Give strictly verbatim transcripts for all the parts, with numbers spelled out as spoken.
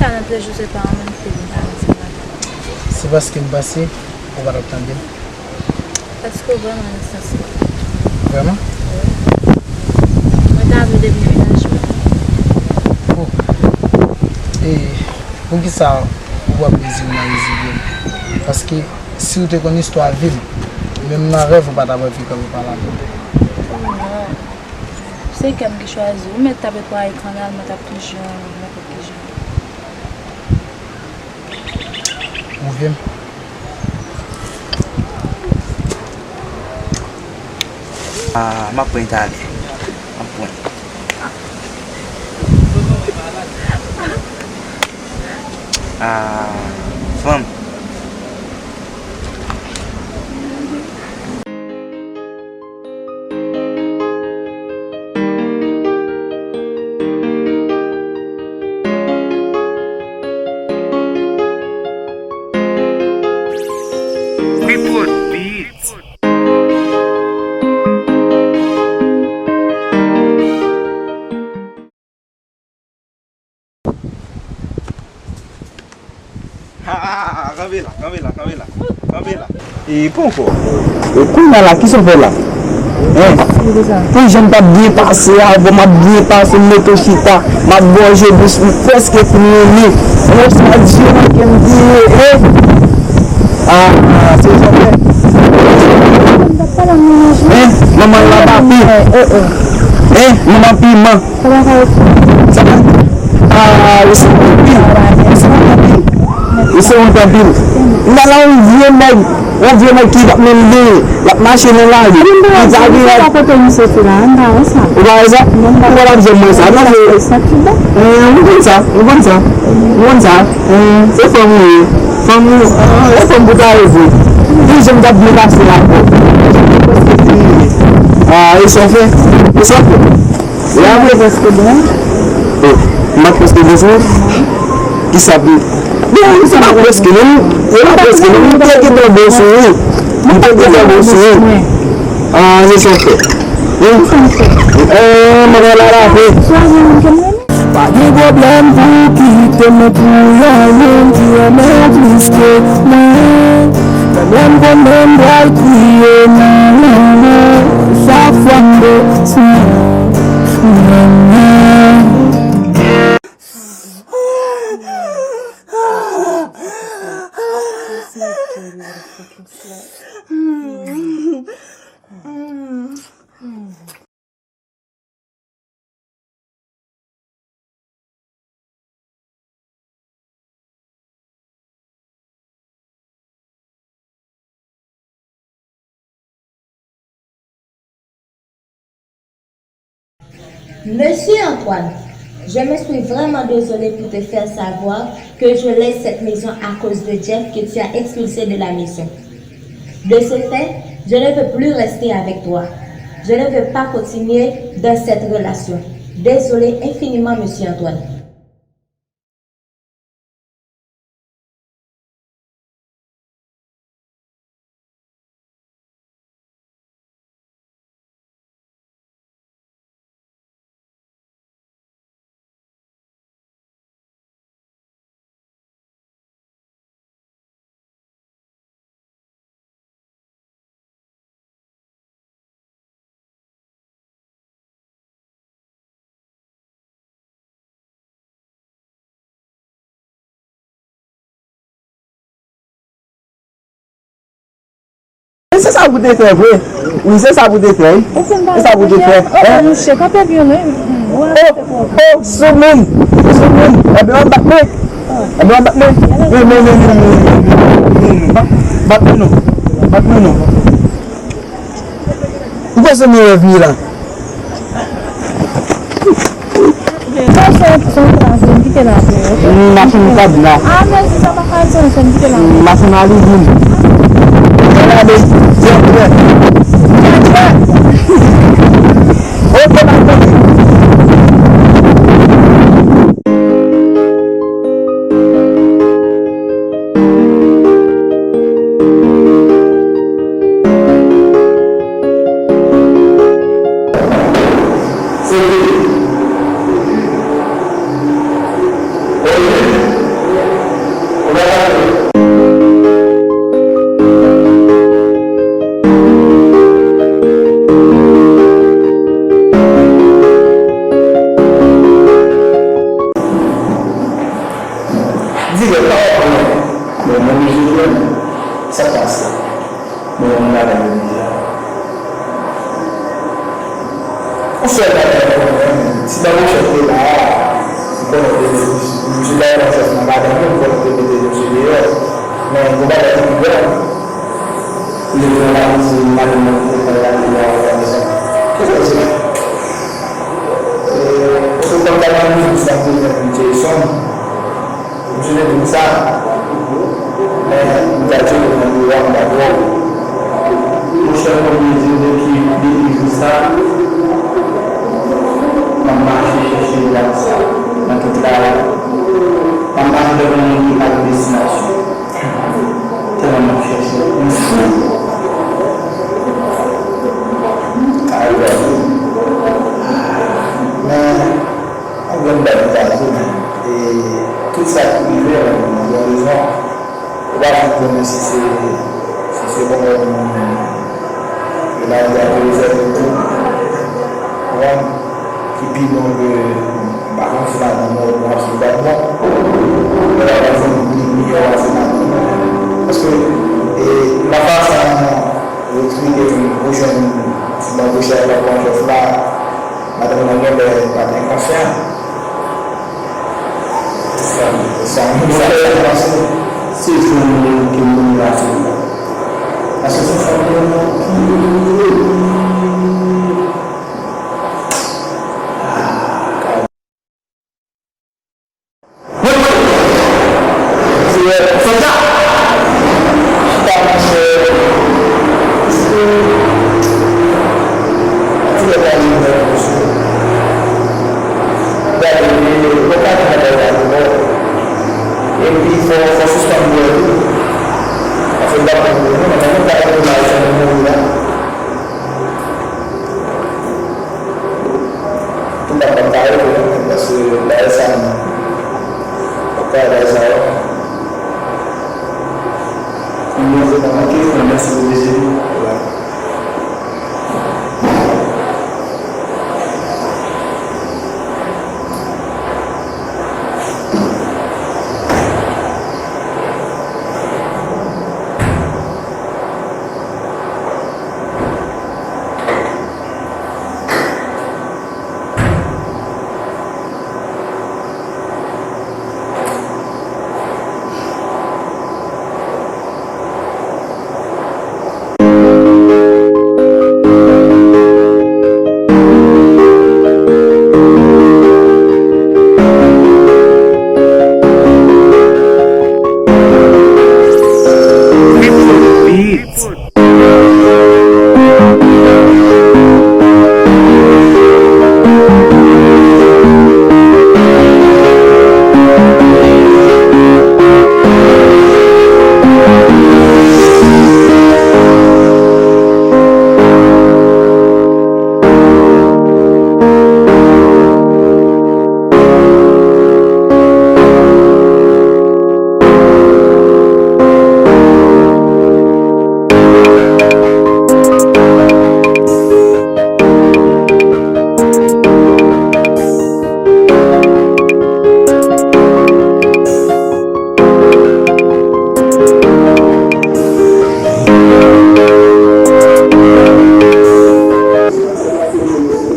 Sa nan trejou se pa yon moun ki te vin pale ansanm avè m. Se paske m panse ou pa t ap tande m. Paske w vrèman nan sans mwen. Vrèman? Wi. Mwen ta vle depi mennaj mwen. Oh. E poukisa ou pran plezi w nan rezilye m? Paske si w te konn istwa vi m, menm nan rèv ou pa t ap anvi kanpe pale avè m. Oh non. Se kè m ki chwazi w. Ou mèt t ap pwaye kannal, mwen t ap toujou renmen w nenpòt ki jan. Ou vle m? Ah, m ap pran talè. M ap pran. Ah, fanm. Ha, ha, ha, ha, kanpe la, kanpe la, kanpe la, kanpe la. E poko. E kounye a la, kisa w fè la? Hein? Pou jan m t ap byen pase a, bon, m ap byen pase, m mete w chita, m ap ba w je bouch, m prèske fin renmen. Ou wè sa, Dye manke m di, eh. Ah, se sa w fè. Hein? Manman la pa pi. Hein? Manman piman. Sa pa, ah, ou se wont anpil. Ou se wont anpil. Ou se wont anpil. M ta la yon vye nèg, yon vye nèg ki p ap menm benyen. L ap mache nan lari. Li ta vin. Ou pa wè sa? Ou pa wè l ap jwenn mwen sa. Non, men, eh, ou konn sa, ou konn sa. Ou konn sa. Eh, se fanm ou ye. Fanm ou, eh, e fanm pou ta reve. Pou jan m t ap byen pase avè w. Ah, e sa w fè? E sa w fè? E apre? Ou prèske bon. Oh, m pa prèske bon sou ou? Kisa pou? Non, se pa prèske, non. Se pa prèske, non. M te gentan bon sou ou. M te gentan bon sou ou. Ah, se sa w fè. Hein? Eh, mwen la la fè. Pa gen pwoblèm pou w kite m, men pou yon moun ki renmen w plis ke mwen. Menm lè m konnen m pral kriye nan lanmou, chak fwa m bezwen w. Monsieur Antoine, je me suis vraiment désolée pour te faire savoir que je laisse cette maison à cause de Jeff que tu as expulsé de la maison. De ce fait, je ne veux plus rester avec toi. Je ne veux pas continuer dans cette relation. Désolée infiniment, Monsieur Antoine. E se sa pou te fè vre. Wi, se sa pou te fè, wi. Se sa pou te fè. Hein? Mouche, kanpe byen, wi. Oh, oh, soumoun. Soumoun. Ebyen, w ap bat mwen. Ebyen, w ap bat mwen. Men, men, men, men, men, men, men, men, men. Bat, bat mwen non. Bat mwen non. Ou panse mwen revni la? Sa se, se yon travay m kite la pou yo. Machin kab la. Ah, men si sa pa ka di, m kite la. Machin a li vin. Gade, gade. Ok, pa konte. Yo pa wè mwen. Men mwen mizisyen, sa k pase? Mwen yon bagay mwen deja. Yon sèl bagay mwen konnen, si Babouchèf te la a, m konnen w te mete misye, si Babouchèf nan madanm ou, m konnen w te mete misye deyò. Men yon bagay ki pi grav. Li te pran la mizik, madanm nan te pran la mizik a la mezon. Kisa w di? E, se kòm ta nan mizik sa, m te jwenn Jason. Misye te di m sa, men m ta tcheke nan biwo a, m pa t wè w. Monchè, m oblije di w depi, depi jou sa, m ap mache chèche w nan tout lari. M ap mache jwenn yon moun ki pa gen destinasyon. Tèlman m ap chèche w. Ay, men, yon grenn bagay m ta di w, men, e, tout sa ki rive la, mwen gen rezon. Ou pa janm konnen si se, si se bon moun, e, la vi a te rezève tou. Konprann? Ki pi bon ke, m pa konn si madanm mwen ou byen si l pa t bon. Mwen pa konn si li miyò pase madanm mwen. Paske, e, nan fason ou eksplike m, ou jwenn ti Babouchèf ak Babouchèf la, madanm nan genlè pa t enkonsyan. Se sa, se sa, se sa m panse. Se jwenn moun ki moun la, se sa. Paske se sa m te di. Epi fò, fò sispann bwè tou. Paske m pa konn bwè non, men nou ka gen mal sa nou mouri la. Tout bagay pa pare pou nou, paske bagay sa, m pa pare bagay sa yo. Mwen se pa manke, mwen mèsi pou vizit ou.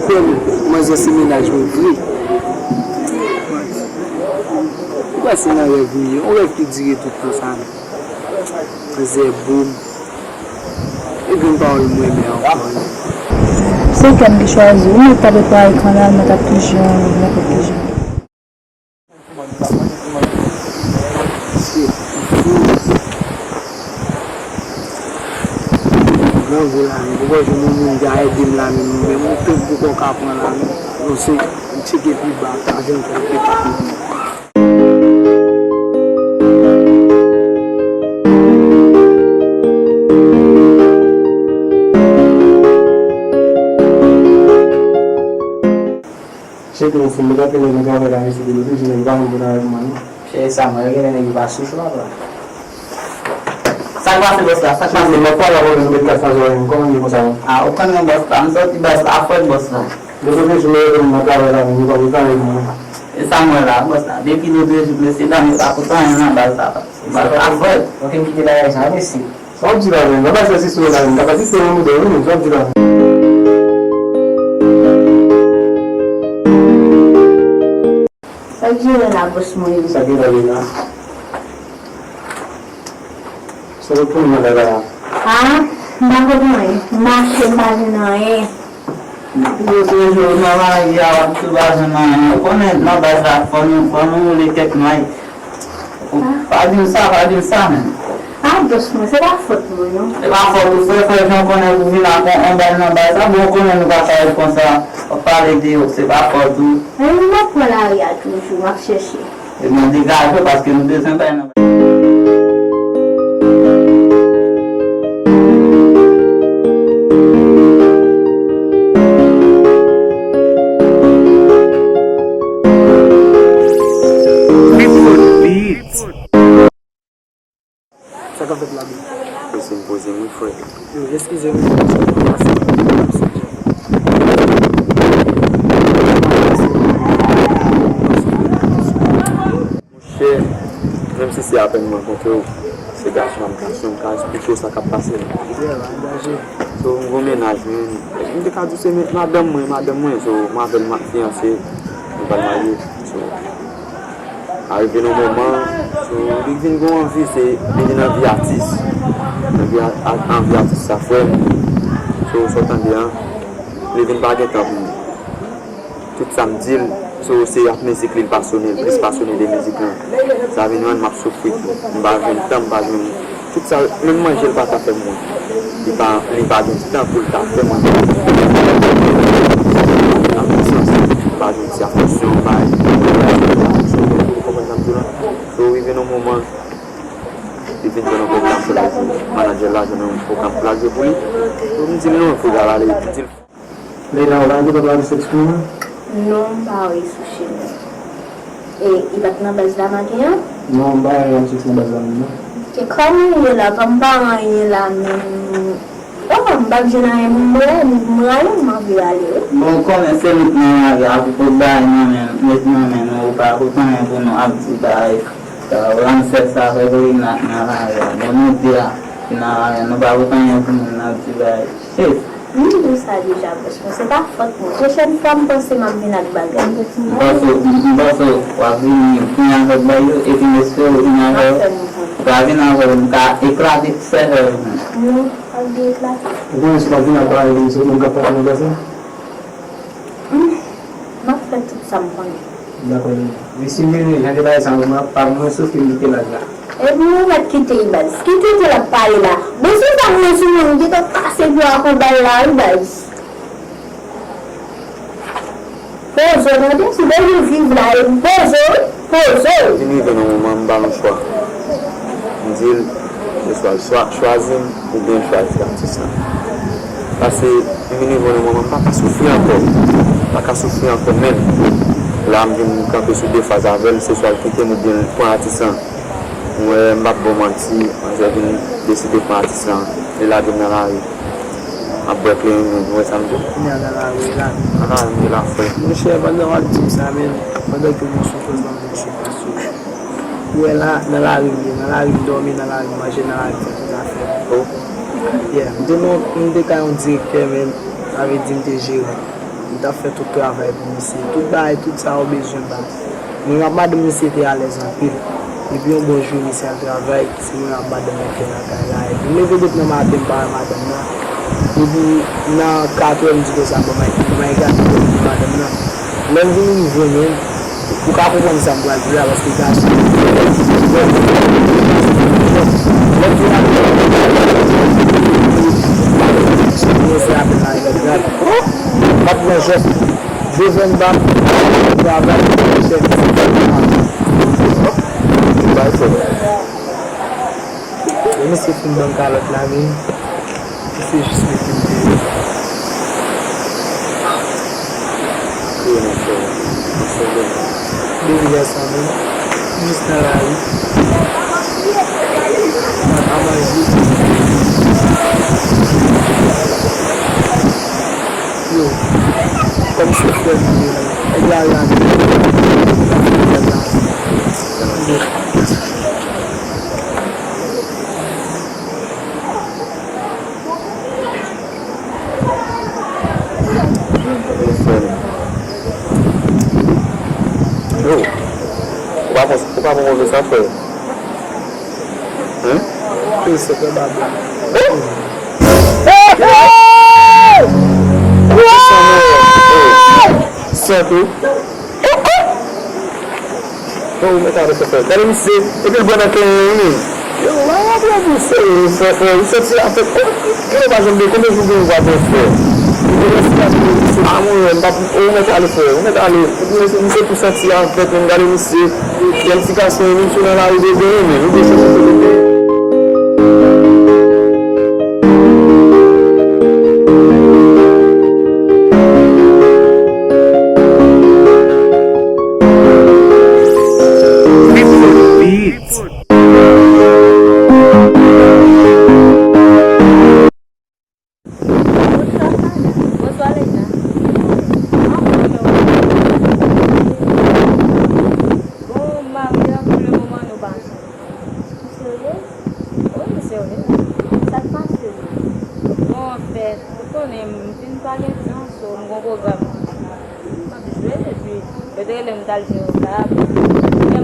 Frè m, manzè se mennaj mwen vre. Ou wè se nan rèv m ye, yon rèv ki dire tout tan sa menm. Manzè bo m. E grenn pawòl mwen renmen ankò wi. Se kè m ki chwazi wi, mwen t ap prepare kanal, mwen t ap touche yon nenpòt ki jan. Grangou la menm, ou pa jwenn yon moun ki ka ede m la menm, menm yon pèp poko ka pran la menm. Non se, m tcheke pi ba, ta jwenn kèk pèp. Cheri, ou fin met anpil nèg nan travay la isit, epi toujou nèg yo pa konn pou travay pou mwen non. Cheri, sa mwen gen nèg yo pa sou chwa, bro. Sa k pase, bòs la? Sa k pase? Cheri, m ap pale avè w, met kèk fraz nan zòrèy m. Kòman l ye konsa menm? Ah, ou konnen, bòs la, m sòti bòs la, fòt bòs la. Depi toujou nèg yo nan travay la, men yo pa pou travay pou mwen. E sa m wè la, bòs la, depi lòt jou, mesye dam yo pa kontan anyen nan baz la. Baz la frèt. Ok, m kite bagay sa, mèsi. Sa w ap di la menm? Nan baz la se sou la menm. Kap asiste yon modèl, wi, men sa w ap di la menm? Sa k jere la, bòs mwen? Sa k jere la? Sa w ap pran nan la la? A, m pa konprann. M mache, m pa jwenn anyen. Yo toujou nan lari a, w ap di w pa jwenn anyen. Ou konnen nan baz la, fò nou, fò nou woule kèk may. Ou pa di m sa, pa di m sa menm. A, bòs mwen, se pa fòt mwen, non. Se pa fòt ou, frè, frè, jan w konnen pou vin ak yon, yon bal nan baz la, bon, ou konnen nou pa ka ret konsa, w ap pale de yo, se pa fòt ou. Men m ap pran lari a toujou, m ap chèche. Ebyen, degaje w, paske nou bezwen bay nan. Sa k ap fèt la menm? Poze m, poze m, wi, frè. Yo, eskize m, m pase. Monchè, menm si se apèn m rankontre w, se gason m, gason m ka esplike w sa k ap pase la. Yeah, angaje. So, m gon mennaj, men, m te ka di w se men-, madanm mwen, madanm mwen, so, m avè l m ap fiyanse, nou pral marye, so, arive nan moman, so, li vin gon anvi, se, li vin anvi atis. Anvi a-, a-, anvi atis sa frè m. So, sa w tande an, li vin pa gen tan pou mwen. Tout sa m di l, so, se ak mizik li, l pasone, l plis pasone de mizik lan. Sa vin rann m ap soufri tou. M pa jwenn tan, m pa jwenn Tout sa, menm manje l pa ka fè mwen. Li pa, li pa gen tan pou l ta fè manje. Nan sans, pa gen ti atansyon, pa gen, ou konprann sa m di w la? So, rive nan moman, li vin jwenn yon pwogram pou l al jwe. Manadjè l la jwenn yon pwogram pou l al jwe pou li. So, m di l non, fò l al ale, m di l Leyla, ou pa gen tan pou Alex Exprime? Non, m pa wè li sou chemen. E, li pa t nan baz la maten an? Non, m pa wè Alex Exprime nan baz la menm, non. Ke kòman li ye la, kòm m pa wè anyen la menm. Oh, m p ap jwenn anyen pou m wè, m rayi l, m anvi ale, wi. Bon, ou konnen se nou k nan lari a, pou pot bagay nan men, met nan men nou, ou pa pot anyen pou nou ap di bagay. Sa, ransè sa, fè Corina k nan lari a. Bon, nou de a, ki nan lari a, nou pa pot anyen pou moun, n ap di bagay. Chef. M di w sa deja, bòs mwen, se pa fòt mwen. Pwochèn fwa, m panse m ap vin ak bagay. M panse, m panse w ap vini, vini avèk bagay yo, epi m espere w vini avè yo. Pa vin avè yo, m ka eklate sèvèl ou. Non, pa vin eklate. Ou konnen si w pa vin ak bagay, se ou menm k ap pase nan plas la? M ap fè tout sa m konnen. Dakò, Nini. Men si m vini, jan de bagay sa, mwen pa mwen soufri m kite baz la. Epi ou mèt kite l baz. Ki tenten l ap pale la? Men si w ta mwen sou moun, m gentan pase pou akonpay la wi baz. Poze w tande, si w bezwen viv la, e poze w, poze w. Vin rive nan moman m ba l yon chwa. M di l, se swa l chwa-, chwazi m oubyen l chwazi atis lan. Paske m vin rive nan moman m pa ka soufri ankò. M pa ka soufri ankò menm. La m vin kanpe sou de faz avè l, se swa l kite m oubyen l pran atis lan. M wè m p ap ba w manti, manzè vin deside pran atis lan, li lage m nan lari. M ap bwè kleren menm, ou wè sa m di w? Kounye a nan lari w ye la. Nan lari m ye la, frè. Monchè, pandan w ap di m sa menm, pandan ke m sou pòz la, m sou pòz. Ou wè la, nan lari m ye, nan lari m dòmi, nan lari m manje, nan lari m fè tout zafè m. Oh. Yeah, m te nan, m te ka yon direktè, men sa vle di m te jeran. M t ap fè tout travay pou misye. Tout bagay, tout sa yo bezwen ba. Mwen ak madanm misye te alèz anpil. Epi yon bon jou, misye al travay, se mwen ak madanm mwen ki te lakay la. Epi m leve depi nan maten, m pa wè madanm nan. Epi nan katrè, m di konsa, bon, m a, m a gade pou m wè madanm nan. Lè m vin rive menm, ou ka konprann sa m pral di la, paske gason. Lè m vin rive, se apèn la, m ap pran jès. Devan m pa travay, chèf, se fè m mal. Bay fò. Lè misye fin ban m kalòt la, men, misye jis mete m deyò. Kriye nan chè, nan chè. Depi lè sa menm, jis nan lari. M pa ka manje. Yo, kòm se frè m li ye la. Nèg la la. Yo, ou pa pran, ou pa pran move sa, frè? Hein? Wi, se frè Baba. Santo. Bon, ou mèt ale, frè. Gade misye, epi l bwè nan kenyen wi. Yo, w ap pran pou serye, frè, frè. Ou santi afè, ki nou pa janm gen, konbyen jou gen ou pa gen frè? Ou gen respè pou misye, pa mwen, m pa pou, ou mèt ale, frè. Ou mèt ale. Epi misye, misye tou santi afè, menm gade misye. Gen ti gason, menm si w nan lari, ou dwe renmen, ou dwe chèche kote. Bonswa, Lena. Bon, m marye pou le moman, nou pa ansanm. Ou serye? Wi, m serye. Sa k pase? Bon, anfèt, ou konnen, m fin pa gen tan, so, m gon pwogram. M ap jwe, epi yo te rele m t al jwe okap.